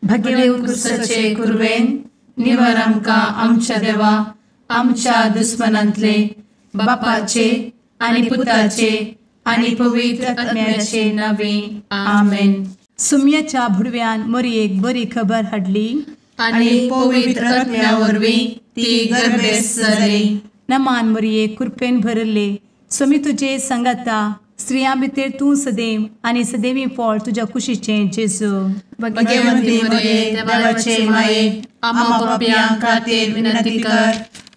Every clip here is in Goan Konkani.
भगेवंत क्रुसाचे कुरवेन निवर आमकां आमच्या देवा आमच्या दुस्मनांतले बापाचे आनी पुताचे आनी पवित्र आत्म्याचे नावे आमेन. सुम्याच्या भुडव्यान मोरयेक बरी खबर हाडली आनी पवित्र आत्म्या वरवीं ती गर्भेस्त जाली. नमान मोरये, कृपेन भरले, स्वामी तुजे संगाता, स्त्रियां भितर तूं सदैव आनी सदैवी फळ तुज्या कुशीचें जेजू. भगवंती मोरये, देवाचे माये, आम्हा पापयां खातीर विनंती कर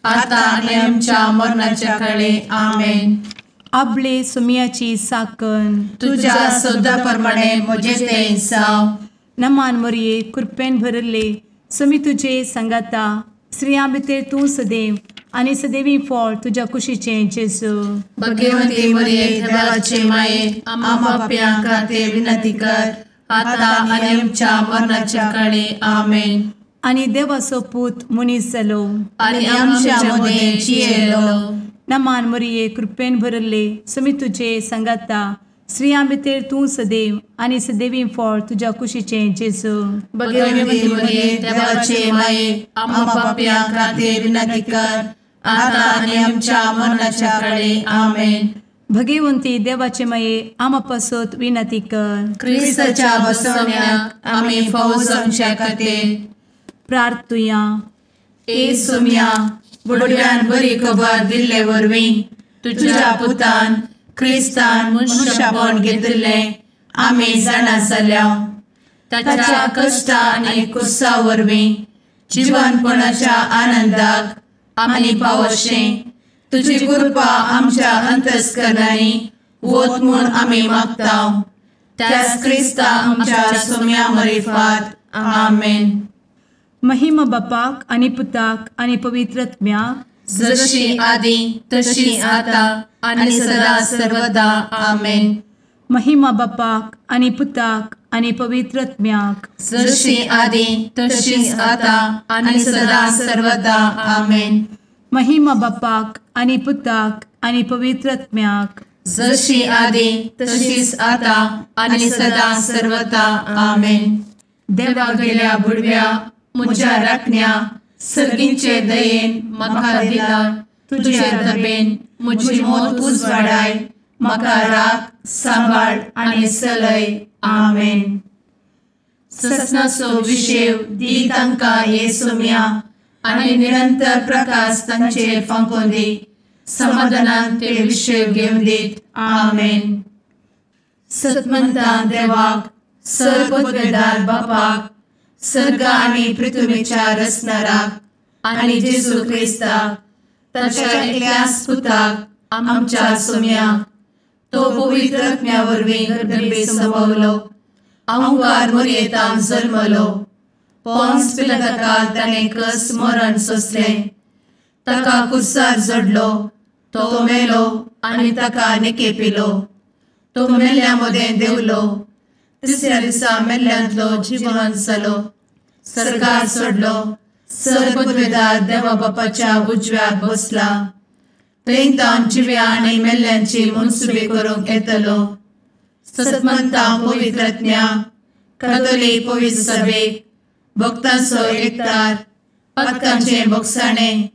आता आनी आमच्या मरणाच्या काळे आमेन. आपले सुम्याची साकन तुज्या सदा प्रमाणे म्हजें तें जावं. नमान मोरये, कृपेन भरले, स्वामी तुजे संगाता, स्त्रियां भितर तूं सदैव आनी सदैवी फळ तुज्या कुशीचें जेजू. भगवंती मोरये, देवाचे माये, आम्हा पापयां खातीर विनंती कर आता आनी आमच्या मरणाच्या काळे आमेन. आनी देवाचो पूत मनीस जालो आनी आमच्या मदें जियेलो. नमान मोरये, कृपेन भरले, स्वामी तुजे संगाता, स्त्रियां भितर तूं सदैव आनी सदैवी फळ तुज्या कुशीचें जेजू. भगवंती मोरये, देवाचे माये, आम्हा पापयां खातीर विनंती कर आता आनी आमच्या मरणाच्या काळे आमेन. भगवंती देवाचे माये, आम्हा पासत विनंती कर. क्रिस्ताच्या बसवण्याक आमी फावो जावच्या खातीर प्रार्थुया. ए सुम्या, बुडव्यान बरी खबर दिल्ले वरवीं तुज्या पुतान क्रिस्तान मनुष्यपण घेतिल्लें आमी जाणा जाल्या. ताच्या कश्टा आनी कुर्सा वरवीं जिवनपणाच्या आनंदाक आमी पावशें तुजी कृपा आमच्या अंतस्करणांनी वत म्हूण आमी मागता. त्याच क्रिस्ता आमच्या सुम्या मरिफात आमेन. महिमा बापाक आनी पुताक आनी पवित्र आत्म्याक, जशी आदी तशी आता आनी सदा सर्वदा आमेन. महिमा बापाक आनी पुताक आनी पवित्र आत्म्याक, जशी आदी तशी आता आनी सदा सर्वदा आमेन. महिमा बापाक आनी पुताक आनी पवित्र आत्म्याक, जशी आदी तशीच आता आनी सदा सर्वदा आमेन. देवा गेल्या बुडव्या म्हज्या राखण्या सर्गींचे दयेन म्हाका दिला तुजे दबेन म्हजी मोत उजवाडाय म्हाका राख सांबाळ आनी सलय आमेन. ससनाचो विशेव दी तांकां हे सुम्या आनी निरंतर प्रकाश तांचेर फांकोवन दी समाधानान ते विशेव घेवन दीत आमेन. सतमंता देवाक सर्वपदवेदार बापाक सर्ग आनी पृथ्वीच्या रचणाराक आनी जेजू क्रिस्ताक ताच्या एकल्याच पुताक आमच्या सुम्याक तो पवित्र आत्म्या वरवीं गर्भे संभवलो अहंकार मोरयेतान जल्मलो पोन्स पिलाताकाल ताणें कस मरण सोंसलें ताका कुर्सार जडलो तो मेलो आनी ताका निकेपिलो तो मेल्ल्या मदें देंवलो तिसऱ्या दिसा मेल्ल्यांतलो जिवन जालो सर्गार सोडलो सर्वपदवेदार देवा बापाच्या उजव्याक बसला थंय तावन जिव्या आनी मेल्ल्यांची मनसुबी करूंक येतलो. सतमंता पवित्र आत्म्या कातोलीक पवित्र सभेक भक्तांचो एकतार पातकांचें भोगसाणें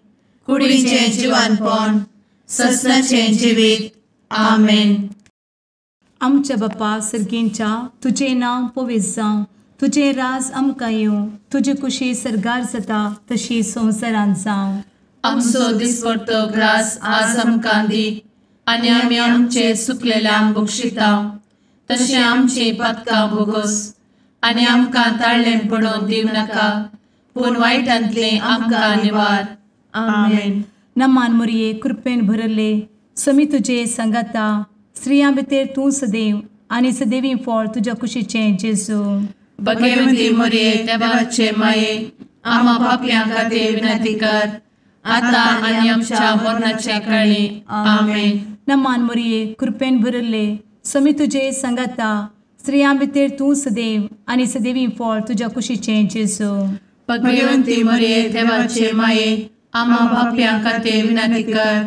कुडीचें जिवानपण ससनाचें जिवीत आमेन. आमच्या बापा सर्गींच्या, तुजें नांव पवित्र जावं, तुजें राज आमकां येवं, तुजी कुशी सर्गार जाता तशी संवसारांत जावं. आमचो दिसपडतो ग्रास आज आमकां दी आनी आमी आमचे सुकलेल्यांक बक्षिता तशें आमची पातकां भोगोस आनी आमकां ताळ्ळें पडोवन दिवं नाका पूण वायटांतलें आमकां निवार आमेन. नमान मोरये, कृपेन भरले, स्वामी तुजे संगाता, स्त्रियां भितर तूं सदैव आनी सदैवी फळ तुज्या कुशीचें जेजू. भगवंती मोरये, देवाचे माये, आम्हा पापयां खातीर विनंती कर आता आनी आमच्या मरणाच्या काळी आमेन. नमान मोरये, कृपेन भरले, स्वामी तुजे संगाता, स्त्रियां भितर तूं सदैव आनी सदैवी फळ तुज्या कुशीचें जेजू. भगवंती मोरये, देवाचे माये, आम्हा पापयां खातीर विनंती कर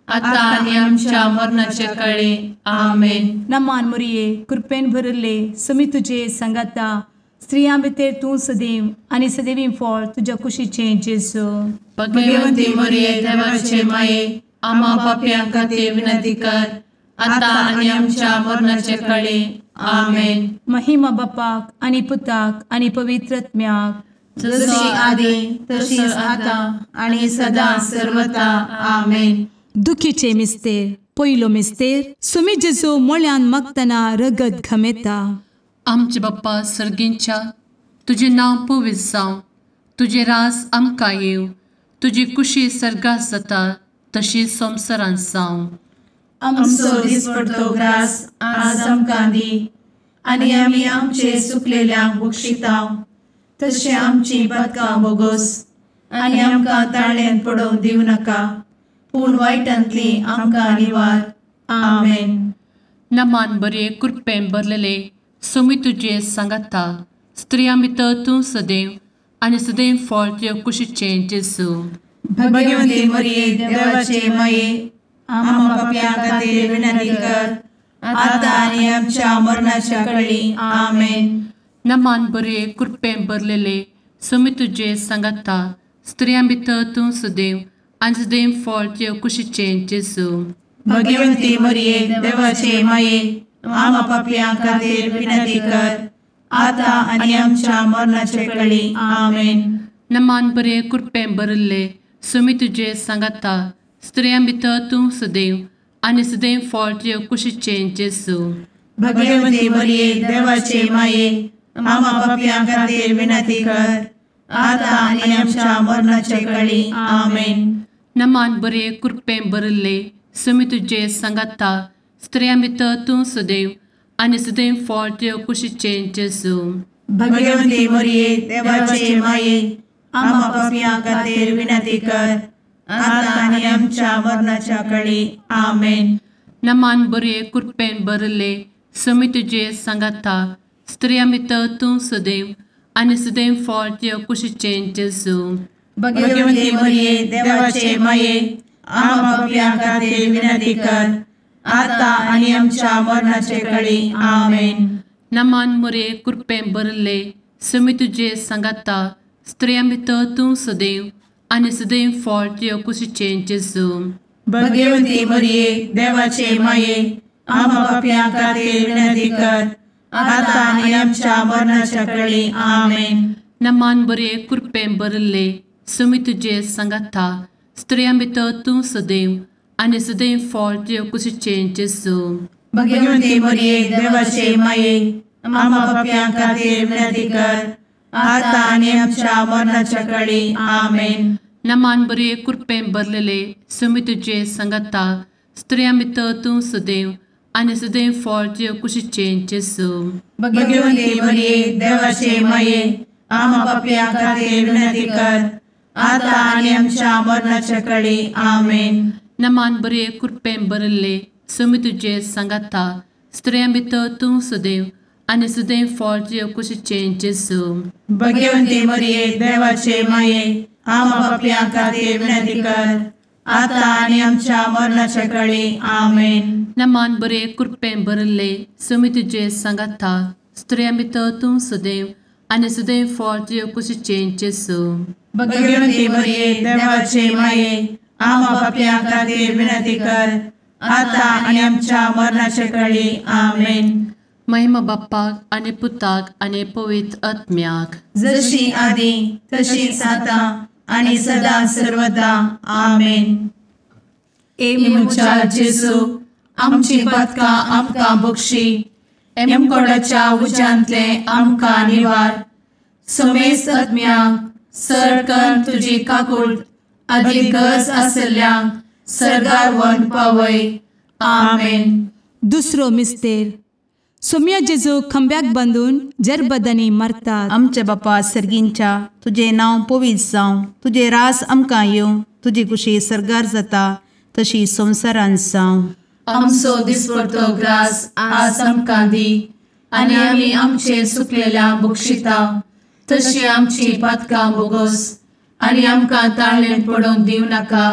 आता आनी आमच्या मरणाच्या काळी आमेन. नमान मोरये, कृपेन भरले, स्वामी तुजे संगाता, स्त्रियां भितर तूं सदैव आनी सदैवी फळ तुज्या कुशीचें जेजू। भगवंती मरिये देवाचे माये, आम्हा पाप्यां खातीर विनंती कर, आतां आनी आमच्या मरणाचे काळी। आमेन। महिमा बापाक आनी पुताक आनी पवित्र आत्म्याक, जशी आदी तशीच आतां आनी सदां सर्वता। आमेन। दुखीचे मिस्तेर। पयलो मिस्तेर, सुमी जेजू मोळ्यान मागतना रगत घमेता। आमचे बाप्पा सर्गींच्या, तुजें नांव पवित्र जावं, तुजें राज आमकां येवं, तुजी कुशी सर्गात जाता तशी संवसारांत जावं। आमचो दिसपडतो ग्रास आज आमकां दी, आनी आमी आमचे सुकलेल्यांक बक्षितांव, तशें आमची पातकां बोगोस, आनी आमकां ताळ्यांत पडोवंक दिवं नाका, पूण वायटांतली आमकां निवार। आमेन। नमान बरे कृपेन भरलेले, सोमी तुजे सांगाता, स्त्रियां भितर तूं सदैव आनी सदैव फळ तुज्या कुशीचें जेजू। भगवंती मरिये देवाचे माये, आम्हा पाप्यां खातीर विनंती कर, आतां आनी आमच्या मरणाच्या काळी। आमेन। नमान बरे कृपेन भरलेले, सोमी तुजे सांगाता, स्त्रियां भितर तूं सदैव आनी सदैव फळ तुज्या कुशीचें जेजू। भगवंती मरिये देवाचे माये, आम्हा पाप्यां खातीर विनंती कर, आतां आनी आमच्या मरणाच्या काळी। आमेन। नमान बरे कृपेन भरिल्ले, सोमी तुजे सांगाता, स्त्रियां भितर तूं सदैव आनी सदैव फळ तुज्या कुशीचें जेजू। भगवंती मरिये देवाचे माये, आम्हा पाप्यां खातीर विनंती कर, आतां आनी आमच्या मरणाच्या काळी। आमेन। नमान बरे कृपेन भरिल्ले, सोमी तुजे सांगाता, स्त्रियां भितर तूं सदैव आनी सदैव फळ तुज्या कुशीचें जेजू। भगवंती मरिये देवाचे माये, आम्हा पाप्यां खातीर विनंती कर, आतां आनी आमच्या मरणाच्या काळी। आमेन। नमान बरे कृपेन भरिल्ले, सोमी तुजे सांगाता, स्त्रियां भितर तूं सदैव आनी सदैव फळ तुज्या कुशीचें जेजू। भगवंती मरिये देवाचे माये, आम्हा पाप्यां खातीर विनंती कर, आतां आनी आमच्या मरणाचे काळी। आमेन। नमान मरिये कृपेन भरिल्ले, सोमी तुजे सांगाता, स्त्रियां भितर तूं सदैव आनी सदैव फळ तुज्या कुशीचें जेजू। भगवंती मरिये देवाचे माये, आम्हा पाप्यां खातीर विनंती कर, आतां आनी आमच्या मरणाच्या काळी। आमेन। नमान बरे कृपेन भरिल्ले, सोमी तुजे सांगाता, स्त्रियां भितर तूं सदैव आनी सदैव फळ तुज्या कुशीचें जेजू। भगवंती मरिये देवाचे माये, आम्हा पाप्यां खातीर विनंती कर, आतां आनी आमच्या मरणाच्या काळी। आमेन। नमान बरे कृपेन भरलेले, सोमी तुजे सांगाता, स्त्रियां भितर तूं सदैव आनी सदैव फळ तुज्या कुशीचें जेजू। भगवंती मरिये देवाचे माये, आम्हा पाप्यां खातीर विनंती कर, आतां आनी आमच्या मरणाच्या काळी। आमेन। नमान बरे कृपेन भरिल्ले, सोमी तुजे सांगाता, स्त्रियां भितर तूं सदैव आनी सदैव फळ तुज्या कुशीचें जेजू। भगवंती मरिये देवाचे माये, आम्हा पाप्यां खातीर विनंती कर, आतां आनी आमच्या मरणाच्या काळी। आमेन। नमान बरे कृपेन भरिल्ले, सोमी तुजे सांगाता, स्त्रियां भितर तूं सदैव आनी सदैव फळ तुज्या कुशीचें जेजू। भगवंती मरिये देवाचे माये, आम्हा पाप्यां खातीर विनंती कर, आतां आनी आमच्या मरणाच्या काळी। आमेन। महिमा बाप्पाक आनी पुताक आनी पवित्र आत्म्याक, जशी आदी तशीच आतां आनी सदां सर्वदा। आमेन। ए म्हज्या जेजू, आमची पातकां आमकां बक्षी, एमकोडाच्या उज्यांतले आमकां निवार, समेस्त आत्म्यांक सरकन तुजी काकूट आदी गरज आशिल्ल्यांक सर्गार व्हरून पावय। आमेन। दुसरो मिस्तेर, सोम्या जेजू खांब्याक बांदून जरबदांनी मारतात। आमच्या बापा सर्गींच्या, तुजें नांव पवित्र जावं, तुजें राज आमकां येवं, तुजी कुशी सर्गार जाता तशी संवसारांत जावं। आमचो दिसपडतो ग्रास आज आमकां दी, आनी आमी आमचे सुकलेल्यांक बक्षिता, तशी आमची पातकां बोगोस, आनी आमकां ताळ्ळेंत पडोवंक दिवं नाका,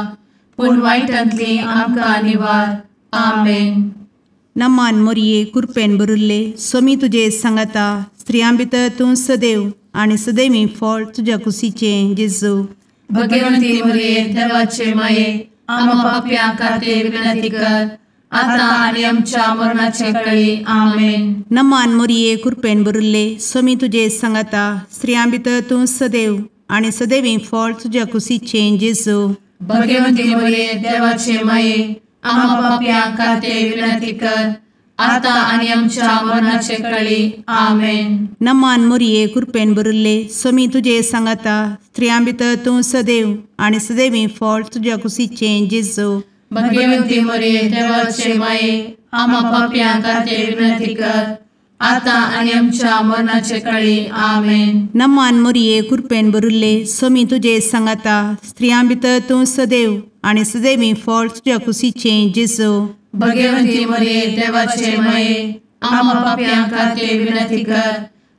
पूण वायटांतली आमकां निवार। आमेन। नमान मोरये कृपेन भरिल्ले, स्वामी तुजे सांगाता, स्त्रियां भितर तूं सदैव आनी सदैवी फळ तुज्या कुशीचें जेजू। भगवंती मरिये देवाचे माये आम्हा पाप्यां खातीर विनंती कर आता आनी आमच्या मरणाचे कळी। आमेन। नमान मोरये कृपेन भरिल्ले स्वामी तुजे सांगाता स्त्रियां भितर तूं सदैव आनी सदैवी फळ तुज्या कुशीचें जेजू। भगवंती मरिये देवाचे माये आम्हा पाप्यां खातीर विनंती कर आता आनी आमच्या मरणाचे कळी। आमेन। नमान मोरये कृपेन भरिल्ले स्वामी तुजे सांगाता स्त्रियां भितर तूं सदैव आनी सदैवी फळ तुज्या कुशीचें जेजू। भगवंती मरिये देवाचे माये आम्हा पाप्यां खातीर विनंती कर आता आनी आमच्या मरणाचे कळी। आमेन। नमान मोरये कृपेन भरिल्ले स्वामी तुजे सांगाता स्त्रियां भितर तूं सदैव आनी सदैवी फळ तुज्या कुशीचें जेजू। भगवंती मरिये देवाचे माये आम्हा पाप्यां खातीर विनंती कर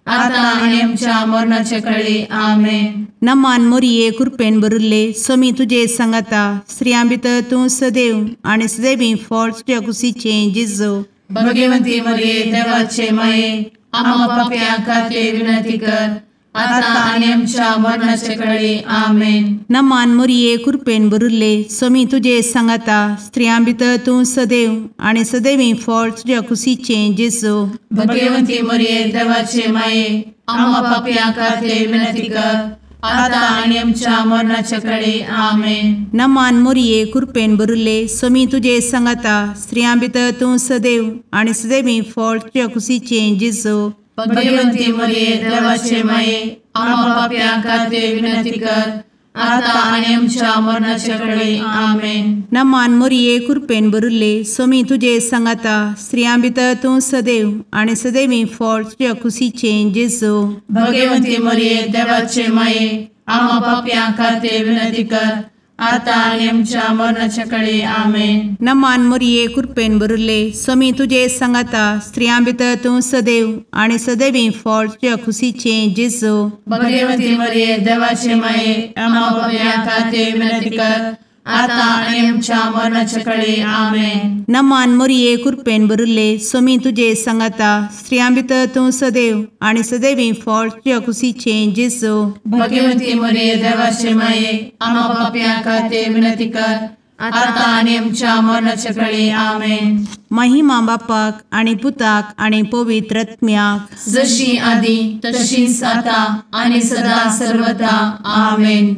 आता आनी आमच्या मरणाचे कळी। आमेन। नमान मोरये कृपेन भरिल्ले स्वामी तुजे सांगाता स्त्रियां भितर तूं सदैव आनी सदैवी फळ तुज्या कुशीचें जेजू। भगवंती मरिये देवाचे माये आम्हा पाप्यां खातीर विनंती कर आता आनी आमच्या मरणाचे कळी। आमेन। नमान मोरये कृपेन भरिल्ले स्वामी तुजे सांगाता स्त्रियां भितर तूं सदैव आनी सदैवी फळ तुज्या कुशीचें जेजू। भगवंती मरिये देवाचे माये आम्हा पाप्यां खातीर विनंती कर आता आनी आमच्या मरणाचे कळी। आमेन। नमान मोरये कृपेन भरिल्ले स्वामी तुजे सांगाता स्त्रियां भितर तूं सदैव आनी सदैवी फळ तुज्या कुशीचें जेजू। भगवंती मरिये देवाचे माये आम्हा पाप्यां खातीर विनंती कर आता आनी आमच्या मरणाचे कळी। आमेन। नमान मोरये कृपेन भरिल्ले स्वामी तुजे सांगाता स्त्रियां भितर तूं सदैव आनी सदैवी फळ तुज्या कुशीचें जेजू। भगवंती मरिये देवाचे माये आम्हा पाप्यां खातीर विनंती कर आता आनी आमच्या मरणाचे कळी। आमेन। नमान मोरये कृपेन भरिल्ले स्वामी तुजे सांगाता स्त्रियां भितर तूं सदैव आनी सदैवी फळ तुज्या कुशीचें जेजू। भगवंती मरिये देवाचे माये आम्हा पाप्यां खातीर विनंती कर आता आनी आमच्या मरणाचे कळी। आमेन। नमान मोरये कृपेन भरिल्ले स्वामी तुजे सांगाता स्त्रियां भितर तूं सदैव आनी सदैवी फळ तुज्या कुशीचें जेजू। भगवंती मरिये देवाचे माये आम्हा पाप्यां खातीर विनंती कर आता आनी आमच्या मरणाचे कळी। आमेन। महिमा बापाक आनी पुताक आनी पवित्र आत्म्याक जशी आदी तशीच आता आनी सदा सर्वदा। आमेन।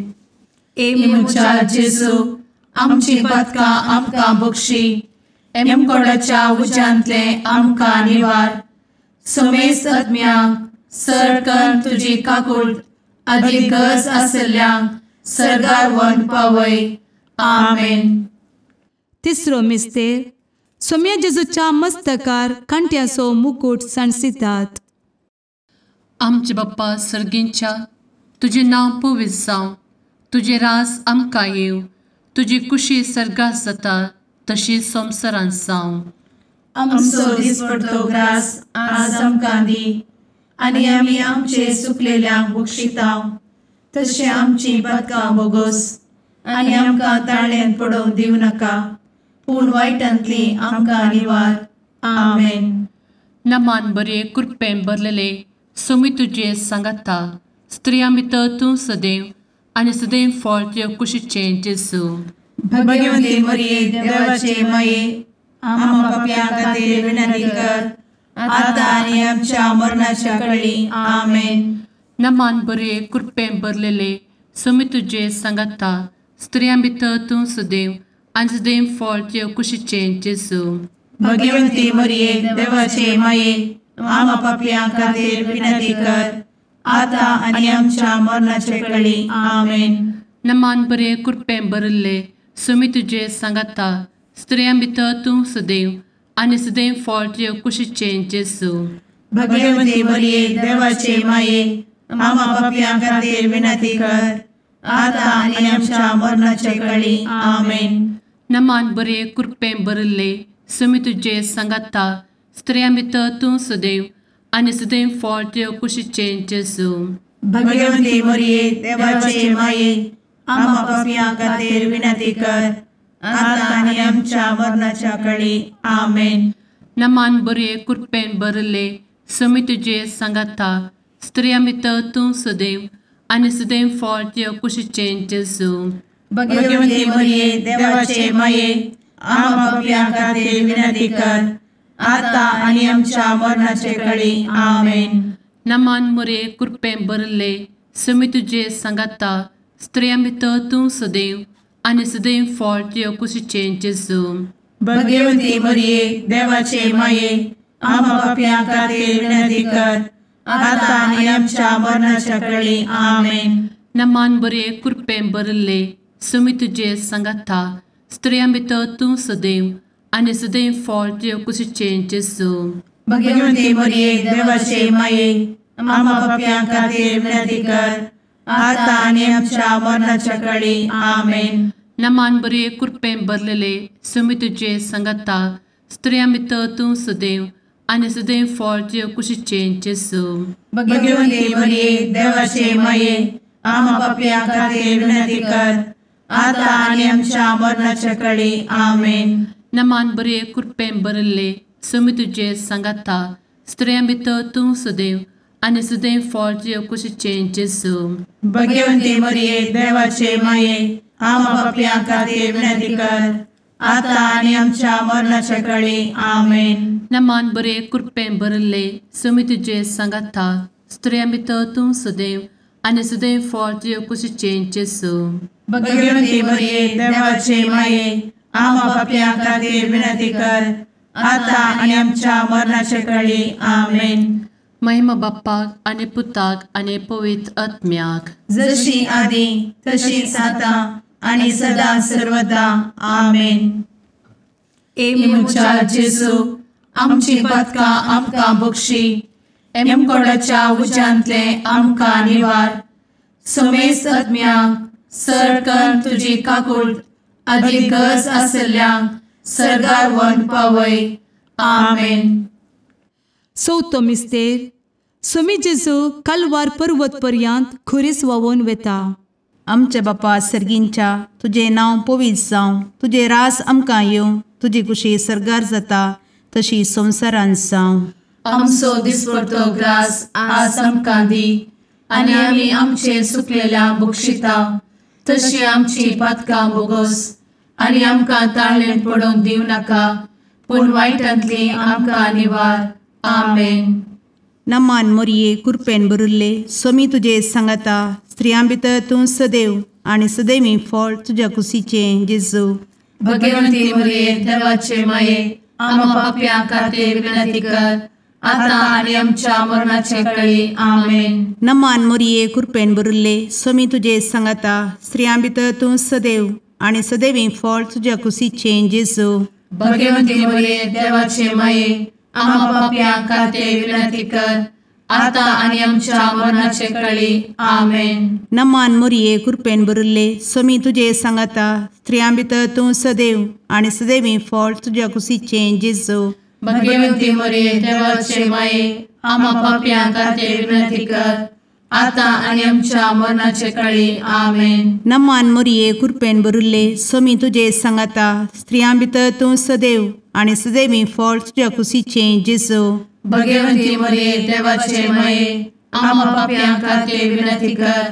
ए म्हज्या जेजू आमची पातकां आमकां बक्षी एमकोडाच्या उज्यांतले आमकां निवार समेस्त आत्म्यांक सरकन तुजी काकूट आदी गरज आशिल्ल्यांक सर्गार व्हरून पावय। आमेन। तिसरो मिस्तेर सोम्या जेजूच्या मस्तकार कांट्याचो मुकूट सांडसितात। आमचे बाप्पा सर्गींच्या तुजें नांव पवित्र जावं, तुजें राज आमकां येवं, तुजी कुशी सर्गात जाता तशी संवसारांत जावं। आमचो दिसपडतो ग्रास आज आमकां दी आनी आमी आमचे सुकलेल्यांक बक्षिता तशें आमची पातकां बोगोस आनी आमकां ताळ्यांत पडोवंक दिवं नाका पूण वायटांतली आमकां निवार। आमेन। नमान बरे कृपेन भरलेले स्वामी तुजे सांगाता स्त्रियां भितर तूं सदैव आनी सदैव फळ तुज्या कुशीचें जेजू। भगवंती मरिये देवाचे माये आम्हा पाप्यां खातीर विनंती कर आता आनी आमच्या मरणाच्या कळी। आमेन। नमान बरे कृपेन भरलेले स्वामी तुजे सांगाता स्त्रियां भितर तूं सदैव आनी सदैव फळ तुज्या कुशीचें जेजू। भगवंती मरिये देवाचे माये आम्हा पाप्यां खातीर विनंती कर आता आनी आमच्या मरणाचे कळी। आमेन। नमान बरे कृपेन भरिल्ले स्वामी तुजे सांगाता स्त्रियां भितर तूं सदैव आनी सदैव फळ तुज्या कुशीचें जेजू। भगवंती मरिये देवाचे माये आम्हा पाप्यां खातीर विनंती कर आता आनी आमच्या मरणाचे कळी। आमेन। नमान बरे कृपेन भरिल्ले स्वामी तुजे सांगाता स्त्रियां भितर तूं सदैव आनी सदैव फळ तुज्या कुशीचें जेजू। भगवंती मरिये देवाचे माये आम्हा पाप्यां खातीर विनंती कर आता आनी आमच्या मरणाच्या कळी। आमेन। नमान बरे कृपेन भरिल्ले स्वामी तुजे सांगाता, स्त्रियां भितर तूं सदैव आनी सदैव फळ तुज्या कुशीचें जेजू। भगवती मरिये देवाचे माये, आम्हा पाप्यां खातीर विनंती कर, आता आनी आमच्या मरणाचे कळी। आमेन। नमान मोरये, कृपेन भरिल्ले, स्वामी तुजे सांगाता, स्त्रियां भितर तूं सदैव आनी सदैव फळ तुज्या कुशीचें जेजू। भगवती मरिये देवाचे माये, आम्हा पाप्यां खातीर विनंती कर, आता आनी आमच्या मरणाच्या कळी। आमेन। नमान बरे, कृपेन भरिल्ले, स्वामी तुजे सांगाता, स्त्रियां भितर तूं सदैव आनी सदैव फळ तुज्या कुशीचें जेजू। भगवती मरिये देवाचे माये, आम्हा पाप्यां खातीर विनंती कर, आता आनी आमच्या मरणाच्या कळी। आमेन। नमान बरे, कृपेन भरलेले, स्वामी तुजे सांगाता, स्त्रियां भितर तूं सदैव आनी सदैव फळ तुज्या कुशीचें जेजू। भगवती मरिये देवाचे माये, आम्हा पाप्यां खातीर विनंती कर, आता आनी आमच्या मरणाच्या कळी। आमेन। नमान बरे, कृपेन भरिल्ले, स्वामी तुजे सांगाता, स्त्रियां भितर तूं सदैव आनी सदैव फळ तुज्या कुशीचें जेजू। भगवती मरिये देवाचे माये, आम्हा पाप्यां खातीर विनंती कर, आता आनी आमच्या मरणाच्या कळी। आमेन। नमान बरे, कृपेन भरिल्ले, स्वामी तुजे सांगाता, स्त्रियां भितर तूं सदैव आनी सदैव फळ तुज्या कुशीचें जेजू। भगवती मरिये देवाचे माये, आम्हा पाप्यां खातीर विनंती कर, आता आनी आमच्या मरणाच्या कळी। आमेन। महिमा बाप्पाक आनी पुताक आनी पवित्र आत्म्याक, जशी आदी तशीच आता आनी सदा सर्वदा। आमेन। ए म्हज्या जेजू, आमची पातकां आमकां बक्षी, एमकोडाच्या उज्यांतले आमकां निवार, समेस्त आत्म्यांक सरकन तुजी काकूट आदी गरज आशिल्ल्यांक सर्गार व्हरून पावय। आमेन। चवथो मिस्तेर, स्वामी जेजू कालवार पर्वत पर्यंत खुरीस व्हांवून वेता। आमच्या बापा सर्गींच्या, तुजें नांव पवित्र जावं, तुजें राज आमकां येवं, तुजी कुशी सर्गार जाता तशी संवसारांत जावं। आमचो दिसपडतो ग्रास आज आमकां दी, आनी आमी आमचे सुकलेल्या बक्षिता तशी आमची पातकां बोगोस, आनी आमकां ताळेन पडोवंक दिवं नाका, पूण वायटांतली आमकां निवार। आमेन। नमान मोरये, कृपेन भरिल्ले, स्वामी तुजे सांगाता, स्त्रियां भितर तूं सदैव आनी सदैवी फळ तुज्या कुशीचें जेजू। भगवती मरिये देवाचे माये, आम्हा पाप्यां खातीर विनंती कर, आता आनी आमच्या मरणाचे कळी। आमेन। नमान मोरये, कृपेन भरिल्ले, स्वामी तुजे सांगाता, स्त्रियां भितर तूं सदैव आनी सदैवी फळ तुज्या कुशीचें जेजू। भगवती मरिये देवाचे माये, आम्हा पाप्यां खातीर विनंती कर, आता आनी आमच्या मरणाचे कळी। आमेन। नमान मोरये, कृपेन भरिल्ले, स्वामी तुजे सांगाता, स्त्रियां भितर तूं सदैव आनी सदैवी फळ तुज्या कुशीचें जेजू। भगवती मरिये देवाचे माये, आम्हा पाप्यां खातीर विनंती कर, आता आनी आमच्या मरणाचे कळी। आमेन। नमान मोरये, कृपेन भरिल्ले, स्वामी तुजे सांगाता, स्त्रियां भितर तूं सदैव आनी सदैवी फळ तुज्या कुशीचें जेजू। भगवती मरिये देवाचे माये, आम्हा पाप्यां खातीर विनंती कर,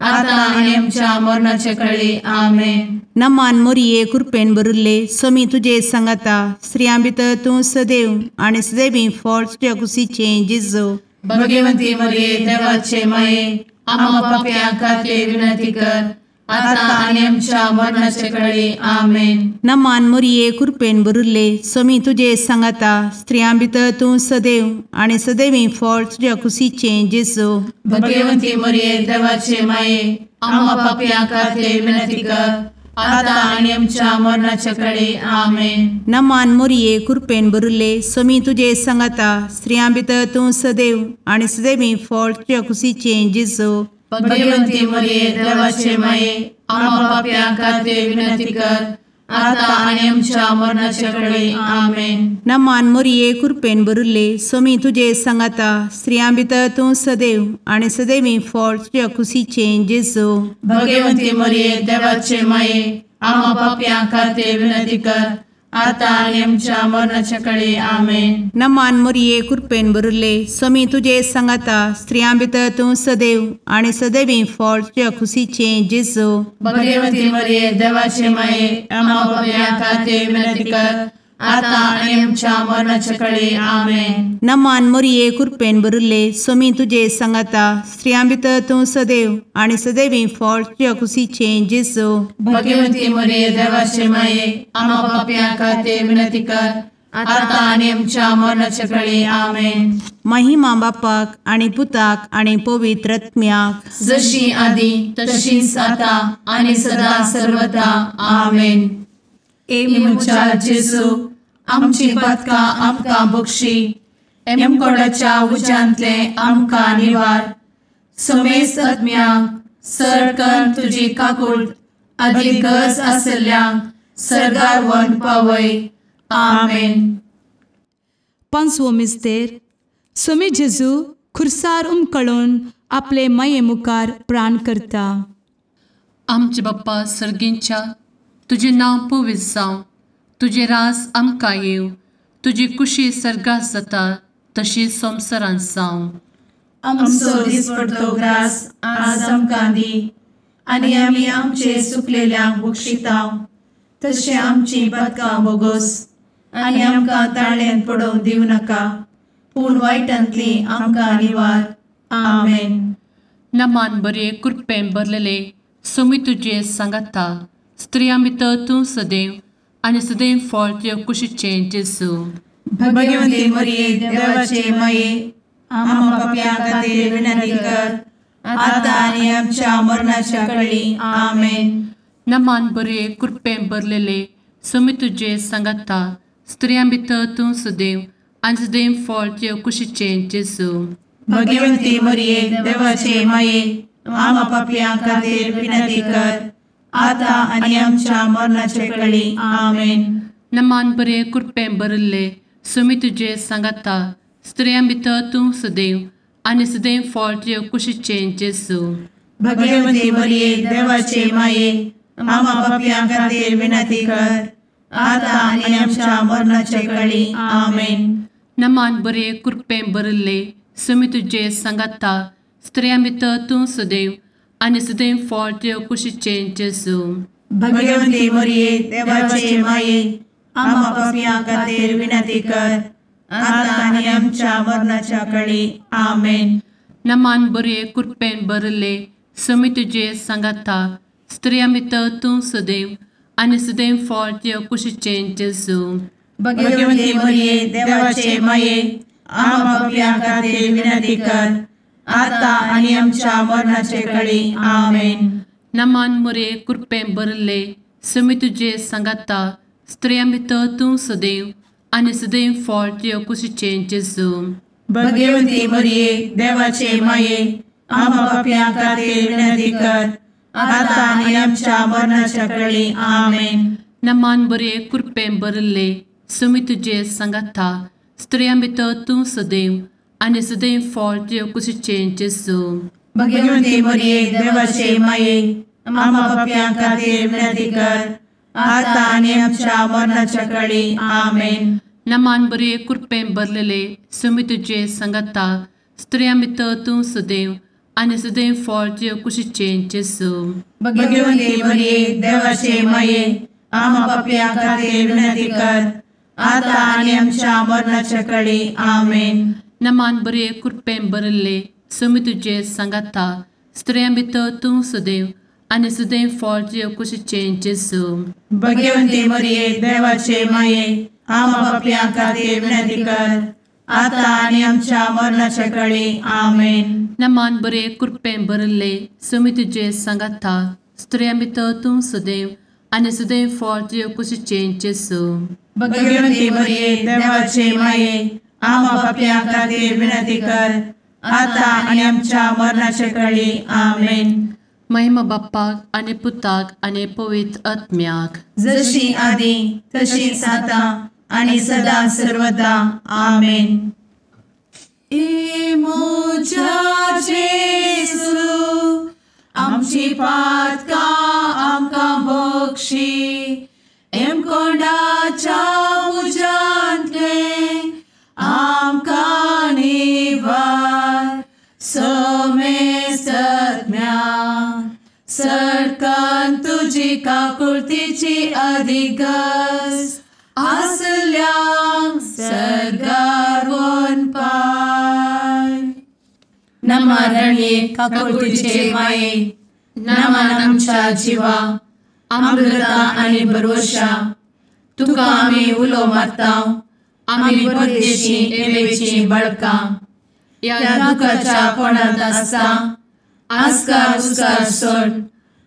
आता आनी आमच्या मरणाचे कळी। आमेन। नमान मोरये, कृपेन भरिल्ले, स्वामी तुजे सांगाता, स्त्रियां भितर तूं सदैव आनी सदैवी फळ तुज्या कुशीचें जेजू। भगवती मरिये देवाचे माये, आम्हा पाप्यां खातीर विनंती कर, आता आनी आमच्या मरणाचे कळी। आमेन। नमान मोरये, कृपेन भरिल्ले, स्वामी तुजे सांगाता, स्त्रियां भितर तूं सदैव आनी सदैवी फळ तुज्या कुशीचें जेजू। भगवती मरिये देवाचे माये, आम्हा पाप्यां खातीर विनंती कर, आता आनी आमच्या मरणाच्या कळी। आमेन। नमान मोरये, कृपेन भरिल्ले, स्वामी तुजे सांगाता, स्त्रियां भितर तूं सदैव आनी सदैवी फळ तुज्या कुशीचें जेजू। भगवती मरिये देवाचे माये, आम्हा पाप्यां खातीर विनंती कर, आता आनी आमच्या मरणाच्या कळी। आमेन। नमान मोरये, कृपेन भरिल्ले, स्वामी तुजे सांगाता, स्त्रियां भितर तूं सदैव आनी सदैवी फळ तुज्या कुशीचें जेजू। भगवती मरिये देवाचे माये, आम्हा पाप्यां खातीर विनंती कर, आतां आनी आमच्या मरणाच्या कळे. आमेन. नमान मोरये कृपेन भरिल्ले स्वामी तुजे सांगाता, स्त्रियां भितर तूं सदैव आनी सदैवी फळ तुज्या खुशीचें जेजू. भगवती मरिये देवाचे माये, आम्हा पाप्यां खातीर विनंती कर, आतां आनी आमच्या मरणाच्या कळे. आमेन. नमान मोरये कृपेन भरिल्ले स्वामी तुजे सांगाता, स्त्रियां भितर तूं सदैव आनी सदैवी फळ तुज्या खुशीचें जेजू. भगवती मरिये देवाचे माये, आम्हा पाप्यां खातीर विनंती कर, आतां आनी आमच्या मरणाच्या कळे. आमेन. महिमा बापाक आनी पुताक आनी पवित्र आत्म्याक, जशी आदी तशीच आतां आनी सदा सर्वदा. आमेन. ए म्हज्या जेजू, आमची पातकां आमकां बक्षी, एमकोडाच्या उज्यांतले आमकां निवार, समेस्त आत्म्यांक सरकन तुजी काकूट आदी गरज आसल्ल्यांक सर्गार व्हरून पावय. आमेन. पांचवो मिस्तेर. स्वामी जेजू खुर्सार उमकळून आपले माये मुखार प्राण करता. आमचे बाप्पा सर्गींच्या, तुजें नांव पवित्र जावं, तुजें राज आमकां येवं, तुजी कुशी सर्गात जाता तशी संवसारांत जावं. आमचो दिसपडतो ग्रास आज आमकां दी, आनी आमी आमचे सुकलेल्यांक बक्षितांव, तशें आमची पातकां बोगोस, आनी आमकां ताळ्यांत पडोवंक दिवं नाका, पूण वायटांतली आमकां निवार. आमेन. नमान बरे कृपेन भरलेले स्वामी तुजे सांगाता, स्त्रियां भितर तूं सदैव आनी सदैव फळ तुज्या कुशीचें जेजू. भगवती मरिये देवाचे माये, आम्हा पाप्यां खातीर विनंती कर, आतां आनी आमच्या मरणाच्या कळी. आमेन. नमान बरे कृपेन भरलेले स्वामी तुजे सांगाता, स्त्रियां भितर तूं सदैव आनी सदैव फळ तुज्या कुशीचें जेजू. भगवती मरिये देवाचे माये, आम्हा पाप्यां खातीर विनंती कर, आतां आनी आमच्या मरणाच्या कळी. आमेन. नमान बरे कृपेन भरिल्ले स्वामी तुजे सांगाता, स्त्रियां भितर तूं सदैव आनी सदैव फळ तुज्या कुशीचें जेजू. भगवती मरिये देवाचे माये, आम्हा पाप्यां खातीर विनंती कर, आतां आनी आमच्या मरणाच्या कळी. आमेन. नमान बरे कृपेन भरिल्ले स्वामी तुजे सांगाता, स्त्रियां भितर तूं सदैव आनी सदैव फळ तुज्या कुशीचें जेजू. भगवती मरिये देवाचे माये, आम्हा पाप्यां खातीर विनंती कर, आतां आनी आमच्या मरणाच्या कळी. आमेन. नमान बरे कृपेन भरिल्ले स्वामी तुजे सांगाता, स्त्रियां भितर तूं सदैव आनी सदैव फळ तुज्या कुशीचें जेजू. भगवती मरिये देवाचे माये, आम्हा पाप्यां खातीर विनंती कर, आतां आनी आमच्या मरणाचे कळी. आमेन. नमान मरिये कृपेन भरिल्ले स्वामी तुजे सांगाता, स्त्रियां भितर तूं सदैव आनी सदैव फळ तुज्या कुशीचें जेजू. भगवती मरिये देवाचे माये, आम्हा पाप्यां खातीर विनंती कर, आतां आनी आमच्या मरणाच्या कळी. आमेन. नमान बरे कृपेन भरिल्ले स्वामी तुजे सांगाता, स्त्रियां भितर तूं सदैव आनी सदैव फळ तुज्या कुशीचें जेजू. भगवती मरिये देवाचे माये, आम्हा पाप्यां खातीर विनंती कर, आतां आनी आमच्या मरणाच्या कळी. आमेन. नमान बरे कृपेन भरलेले स्वामी तुजे सांगाता, स्त्रियां भितर तूं सदैव आनी सदैव फळ तुज्या कुशीचें जेजू. भगवती मरिये देवाचे माये, आम्हा पाप्यां खातीर विनंती कर, आतां आनी आमच्या मरणाच्या कळी. आमेन. नमान बरे कृपेन भरिल्ले स्वामी तुजे सांगाता, स्त्रियां भितर तूं सदैव आनी सदैव फळ तुज्या कुशीचें जेजू. भगवती मरिये देवाचे माये, आम्हा पाप्यां खातीर विनंती कर, आतां आनी आमच्या मरणाच्या कळी. आमेन. नमान बरे कृपेन भरिल्ले स्वामी तुजे सांगाता, स्त्रियां भितर तूं सदैव आनी सदैव फळ तुज्या कुशीचें जेजू. भगवती मरिये देवाचे माये, आम्हा पाप्यां खातीर विनंती कर, आतां आनी आमच्या मरणाच्या कळी. आमेन. महिमा बाप्पाक आनी पुताक आनी पवित्र आत्म्याक, जशी आदी तशीच आतां आनी सदा सर्वदा. आमेन. ए म्हज्या जेजू, आमची पातकां आमकां बक्षी, एमकोंडाच्या कारण तुजी काकुळतीची अधिक गरज आसल्यांक सर्गार वनपाय. नमा रणये काकुळतीचे माये, नमन आमच्या जिवा, अमृता आनी भरवशा, तुका आमी उलो मारता, आमी परदेशी एवेची बळकां, ह्या दुखाच्या कोणांत आसता आस्कार उस्कार सोड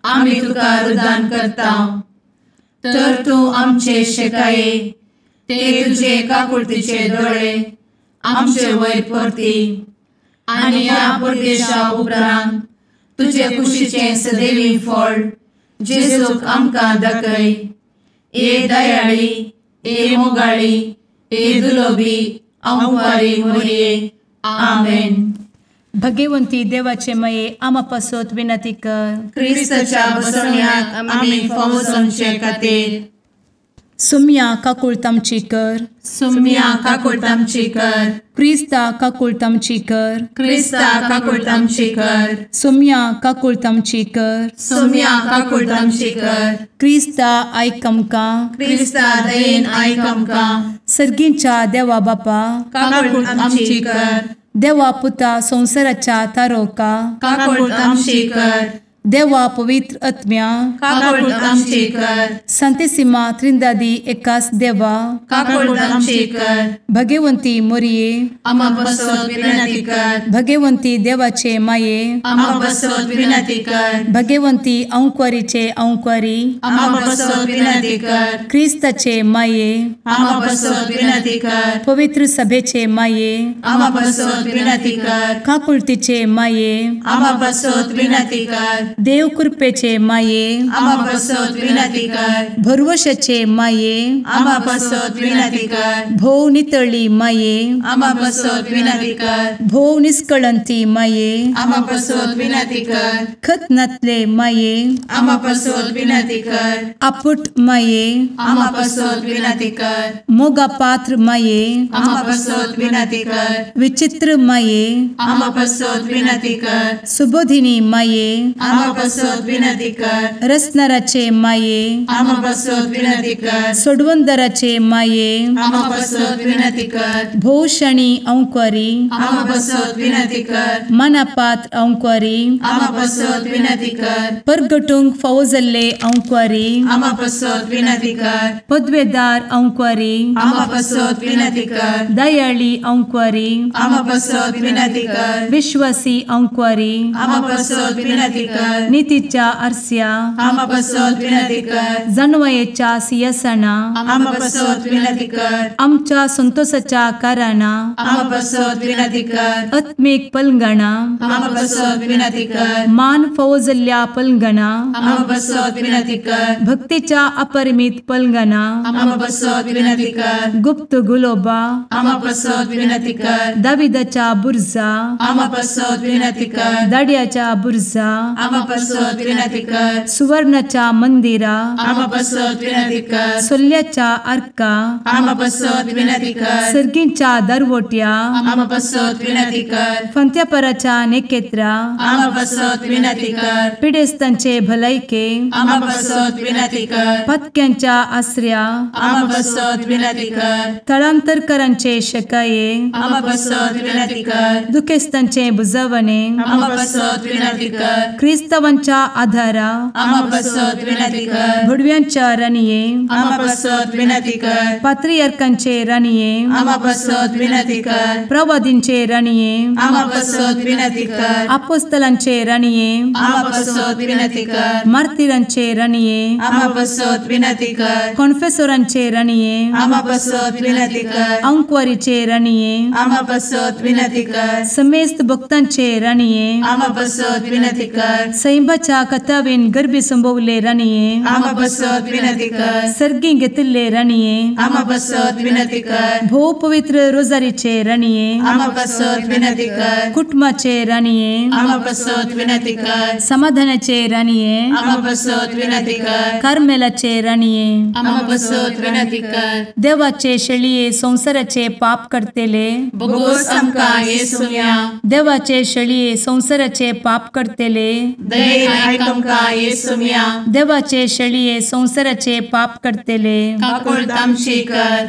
आमी तुका रुदान करता. तर तूं आमचे शेकाये, ते तुजे काकुळतीचे दोळे आमचे वयर परती आनी ह्या परदेशा उपरांत तुजे कुशीचें सदैवी फळ जेजूक आमकां दाखय. ए दयाळी, ए मोगाळी, ए दुलोबी अंवारी मोरये. आमेन. भगवंती देवाचे मये आमा पासत विनंती कर. क्रिस्ताच्या बसवण्याक आमी फावो जावचे खातीर. सुम्या काकुळतामची कर. सुम्या काकुळतामची कर. क्रिस्ता काकुळतामची कर. क्रिस्ता काकुळतामची कर. सुम्या काकुळतामची कर. सुम्या काकुळतामची कर. क्रिस्ता आयक आमकां. क्रिस्ता दयेन आयक आमकां. सर्गींच्या देवा बापा काकुळतामची कर. देवा पुता संवसाराच्या तारोका काकुळतामची कर. देवा पवित्र आत्म्या काकुळतामची कर. संतेसिमा त्रिंदादी एकास देवा काकुळतामची कर. भगवंती मोरये आमा पासत विनंती कर. भगवंती देवाचे माये आमा पासत विनंती कर. भगवंती अंकुरीचे अंकुरी आमा पासत विनंती कर. क्रिस्ताचे माये आमा पासत विनंती कर. पवित्र सभेचे माये आमा पासत विनंती कर. काकुळतीचे माये आमा पासत विनंती कर. देव कृपेचे माये आमा पासत विनंती कर. भरवशाचे माये आमा पासत विनंती कर. भोव नितळी माये आमा पासत विनंती कर. भोव निष्कळंती माये आमा पासत विनंती कर. खतनातले माये आमा पासत विनंती कर. आपुट माये आमा पासत विनंती कर. मोगा पात्र माये आमा पासत विनंती कर. विचित्र माये आमा पासत विनंती कर. सुबोधिनी माये आमा पासत विनंती कर. रसनाराचे माये आमा पासत विनंती कर. सोडवंदराचे माये आमा पासत विनंती कर. भोवशणी अंकुरी आमा पासत विनंती कर. मनापात्र अंकुरी आमा पासत विनंती कर. परगटूंक फावो जाल्ले अंकुरी आमा पासत विनंती कर. पदवेदार अंकुरी आमा पासत विनंती कर. दयाळी अंकुरी आमा पासत विनंती कर. विश्वासी अंकुरी आमा पासत विनंती कर. नितीच्या आरस्या आमा पासत विनंती कर. जानवयेच्या सिंहासना आमा पासत विनंती कर. आमच्या संतोषाच्या कारणा आमा पासत विनंती कर. आत्मीक पलंगणा आमा पासत विनंती कर. मान फावो जाल्ल्या पलंगणा आमा पासत विनंती कर. भक्तीच्या अपरिमित पलंगणा आमा पासत विनंती कर. गुप्त गुलोबा आमा पासत विनंती कर. दाविदाच्या बुर्जा आमा पासत विनंती कर. दाड्याच्या बुर्जा आमा पासत विनंती कर. सुवर्णाच्या मंदिरा आमा पासत विनंती कर. सोल्ल्याच्या आर्का आमा पासत विनंती कर. सर्गींच्या दरवट्या आमा पासत विनंती कर. फंत्यापराच्या नेकेत्रा आमा पासत विनंती कर. पिडेस्तांचे भलायके आमा पासत विनंती कर. पत्क्यांच्या आसऱ्या आमा पासत विनंती कर. थळांतरकरांचे शकाये आमा पासत विनंती कर. दुखेस्तांचे बुजवणे आमा पासत विनंती कर. क्रिस्तावांच्या आधारा आमा पासत विनंती कर. भडव्यांच्या राणये आमा पासत विनंती कर. पात्रियार्कांचे राणये आमा पासत विनंती कर. प्रवादींचे राणये आमा पासत विनंती कर. आपोस्तलांचे राणये आमा पासत विनंती कर. मार्तिरांचे राणये आमा पासत विनंती कर. कॉन्फेसोरांचे राणये आमा पासत विनंती कर. अंकुवारीचे राणये आमा पासत विनंती कर. समेस्त भक्तांचे राणये आमा पासत विनंती कर. सैंबाच्या कथावेन गर्भी संभवले राणये आमा पासत विनंती कर. सर्गी घेतिल्ले राणये आमा पासत विनंती कर. भोव पवित्र रोजारीचे राणये आमा पासत विनंती कर. कुटुंबाचे राणये आमा पासत विनंती कर. समाधानाचे राणये आमा पासत विनंती कर. कार्मेलाचे राणये आमा पासत विनंती कर. देवाचे शेळये संवसाराचे पाप करतेले बोगोस आमकां येसुम्या देवाचे शेळये संवसाराचे पाप करतेले दयेन आयक आमकां येसुम्या। देवाचे शेळये संवसाराचे पाप करतले काकुळट आमची कर।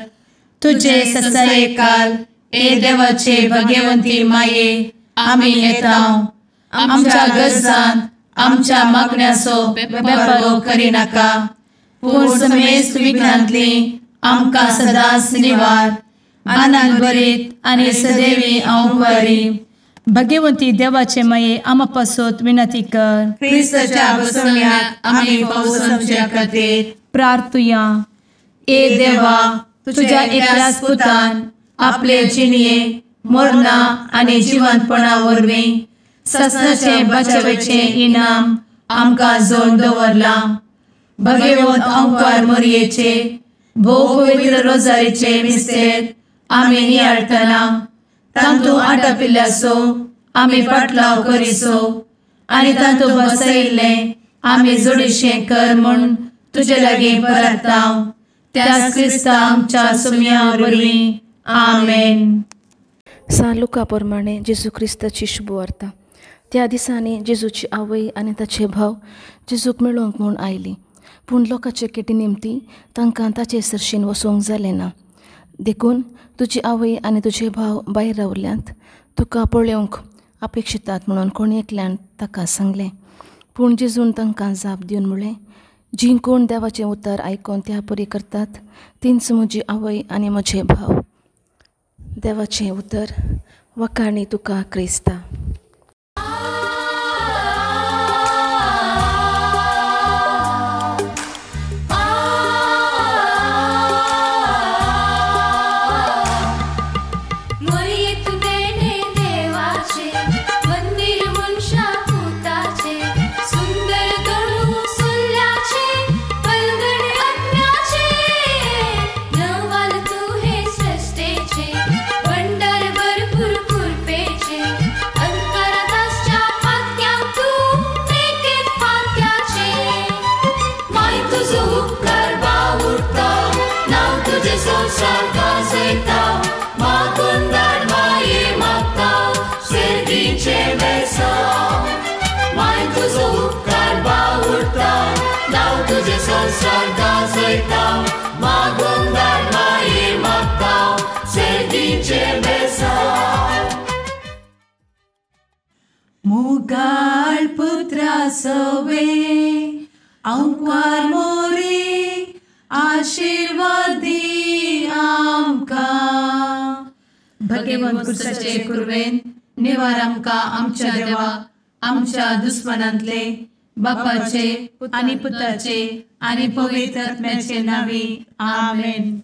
तुजे ससायेकाल ए देवाचे भगवंती माये आमी येता आमच्या गरजान आमच्या मागण्याचो बेपर्वो करिनाका पूण समेस्त विघ्नांतली आमकां सदांच निवार। आनंद भरीत आनी सदैवी अंकुरी भगवंती देवाचे माये आमा पासत विनंती कर। क्रिस्ताच्या बसवण्याक आमी फावो समच्या खातीर प्रार्थुया। ए देवा तुझ्या एकल्याच पुतान आपले जिणये मरणा आनी जिवंतपणा वरवीं ससनाचे बचावेचे इनाम आमकां जोड दवरलां। भगवंत अंकार मोरयेचे भोव पवित्र रोजारीचे मिस्तेर आमी नियाळटना तांतू आटापिल्ल्याचो आमी पाटलाव करिसो आनी तांतू बसयिल्लें आमी जोडीशें कर म्हूण तुजे लागीं परता त्याच क्रिस्ता आमच्या सुम्या वरवीं आमेन। सान लुका प्रमाणे जेजू क्रिस्ताची शुभवार्ता। त्या दिसांनी जेजूची आवय आनी ताचे भाव जेजूक मेळोवंक म्हूण आयली, पूण लोकांचे केटी निमती तांकां ताचे सरशीन वचोंक जालें ना। देखून तुजी आवय आनी तुजे भाव भायर रावल्यात तुका पळोवंक अपेक्षितात म्हणून कोण एकल्यान ताका सांगलें। पूण जेजून तांकां जाप दिवन म्हळें, जीं कोण देवाचें उतर आयकून त्या परी करतात तींच म्हजी आवय आनी म्हजे भाव। देवाचें उतर. वखाणी तुका क्रिस्ता. मुगाळ पुत्रा सवे अंकार मोरी आशीर्वादी आमकां। भगवंत पुरुषाचे कुर्वेन निवार आमकां आमच्या देवा आमच्या दुस्मनांतले बापाचे आनी पुताचे आनी पवित्र आत्म्याचे नांवी आमेन।